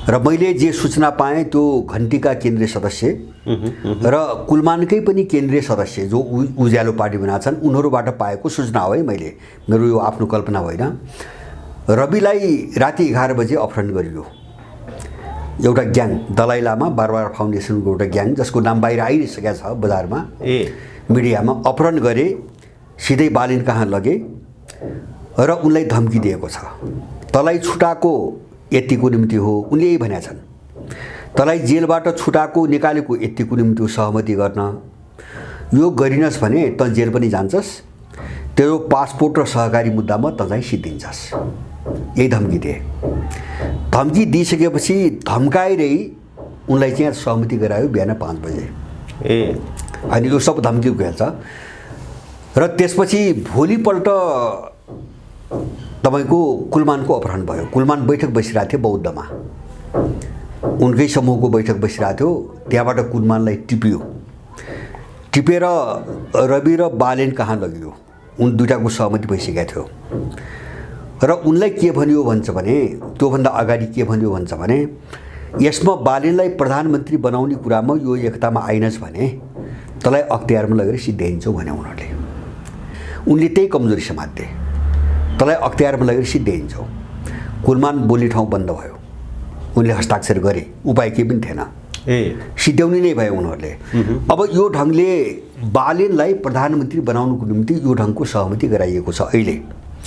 र मैले जे सूचना पाएँ त्यो घन्टीका केन्द्रीय सदस्य र कुलमानकै पनि केन्द्रीय सदस्य जो उज्यालो पार्टीमा छन् उनीहरूबाट पाएको सूचना हो है। मेरो यो आफ्नो कल्पना होइन। रविलाई राति 11 बजे अपहरण गरियो। एउटा ग्याङ दलाई लामा बारबार फाउन्डेसनको एउटा ग्याङ जसको नाम बाहिर आइसकेको छ बजारमा मिडियामा अपहरण गरे, सिधै बालिन कहाँ लगे र उनलाई धम्की दिएको छ। तलाई छुटाको यतिको निम्ति हो उनले यही भनेका छन्। तलाई जेलबाट छुटाको निकालेको यतिको निम्ति सहमति गर्न, यो गरिनस् भने त जेल पनि जान्छस्, तेरो पासपोर्ट र सहकारी मुद्दामा त चाहिँ सिद्धिन्छस्, यही धम्की दिए। धम्की दिइसकेपछि धम्काएरै उनलाई चाहिँ सहमति गरायो बिहान 5 बजे। अनि यो सब धम्कीको खेल छ। र त्यसपछि भोलिपल्ट तपाईको कुलमानको अपहरण भयो। कुलमान बैठक बसिरहेको थियो बौद्धमा, उनकै समूहको बैठक बसिरहेको थियो। त्यहाँबाट कुलमानलाई टिप्यो, टिपेर रवि र बालेन कहाँ लगियो। उन दुईटाको सहमति भइसकेको थियो। र उनलाई के भन्यो भन्छ भने, त्योभन्दा अगाडि के भन्यो भन्छ भने, यसमा बालेनलाई प्रधानमन्त्री बनाउने कुरामा यो एकतामा आइनस् भने तँलाई अख्तियारमा लगेर सिद्ध्याइन्छौ भने उनले त्यही कमजोरी समाते। तँलाई अख्तियारमा लगेर सिद्ध्याइन्छौ। कुलमान बोल्ने ठाउँ बन्द भयो। उनले हस्ताक्षर गरे, उपाय केही पनि थिएन, सिद्ध्याउने नै भयो उनीहरूले। अब यो ढङ्गले बालेनलाई प्रधानमन्त्री बनाउनुको निम्ति यो ढङ्गको सहमति गराइएको छ अहिले।